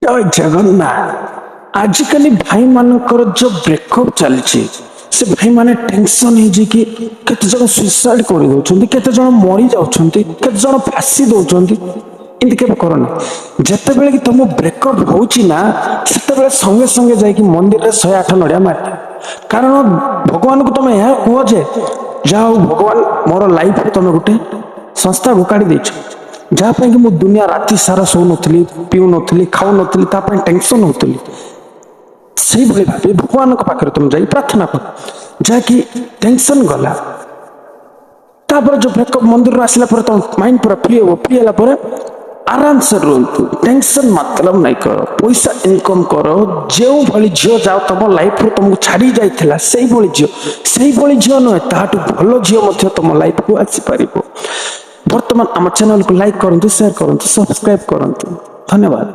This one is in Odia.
ଜୟ ଜଗନ୍ନାଥ। ଆଜିକାଲି ଭାଇମାନଙ୍କର ଯୋଉ ବ୍ରେକଅପ୍ ଚାଲିଛି, ସେ ଭାଇମାନେ ଟେନସନ ହେଇଯାଇକି କେତେ ଜଣ ସୁଇସାଇଡ୍ କରିଦଉଛନ୍ତି, କେତେ ଜଣ ମରି ଯାଉଛନ୍ତି, କେତେ ଜଣ ଫାଶୀ ଦଉଛନ୍ତି। ଏମିତି କେବେ କରନି। ଯେତେବେଳେ କି ତମ ବ୍ରେକଅପ୍ ହଉଛି ନା, ସେତେବେଳେ ସଙ୍ଗେ ସଙ୍ଗେ ଯାଇକି ମନ୍ଦିରରେ 108 ନଡ଼ିଆ ମାରିଦିଅ। କାରଣ ଭଗବାନଙ୍କୁ ତମେ ଏହା କୁହ ଯେ, ଯାହା ହଉ ଭଗବାନ, ମୋର ଲାଇଫରେ ତମେ ଗୋଟେ ସଂସ୍ଥାକୁ କାଢି ଦେଇଛ, ଯାହା ପାଇଁ କି ମୁଁ ଦୁନିଆ ରାତି ସାରା ଶୋଉନଥିଲି, ପିଉନଥିଲି, ଖାଉନଥିଲି, ତା ପାଇଁ ଟେନସନ ହଉଥିଲି। ସେଇଭଳି ଭାବେ ଭଗବାନଙ୍କ ପାଖରେ ତମେ ଯାଇ ପ୍ରାର୍ଥନା କର, ଯାହାକି ଟେନସନ ଗଲା। ତାପରେ ଯୋଉ ବ୍ରେକଅପ୍, ମନ୍ଦିରରୁ ଆସିଲା ପରେ ତମ ମାଇଣ୍ଡ ପୁରା ଫ୍ରି ହବ। ଫ୍ରି ହେଲା ପରେ ଆରାମସେ ରୁହନ୍ତୁ, ଟେନସନ ମତଲବ ନାଇଁ କର, ପଇସା ଇନକମ୍ କର। ଯେଉଁଭଳି ଝିଅ ଯାଅ ତମ ଲାଇଫରୁ ତମକୁ ଛାଡି ଯାଇଥିଲା, ସେଇଭଳି ଝିଅ, ସେଇଭଳି ଝିଅ ନୁହେଁ, ତାହାଠୁ ଭଲ ଝିଅ ମଧ୍ୟ ତମ ଲାଇଫକୁ ଆସିପାରିବ। ବର୍ତ୍ତମାନ ଆମ ଚ୍ୟାନେଲକୁ ଲାଇକ୍ କରନ୍ତୁ, ସେୟାର କରନ୍ତୁ, ସବସ୍କ୍ରାଇବ କରନ୍ତୁ। ଧନ୍ୟବାଦ।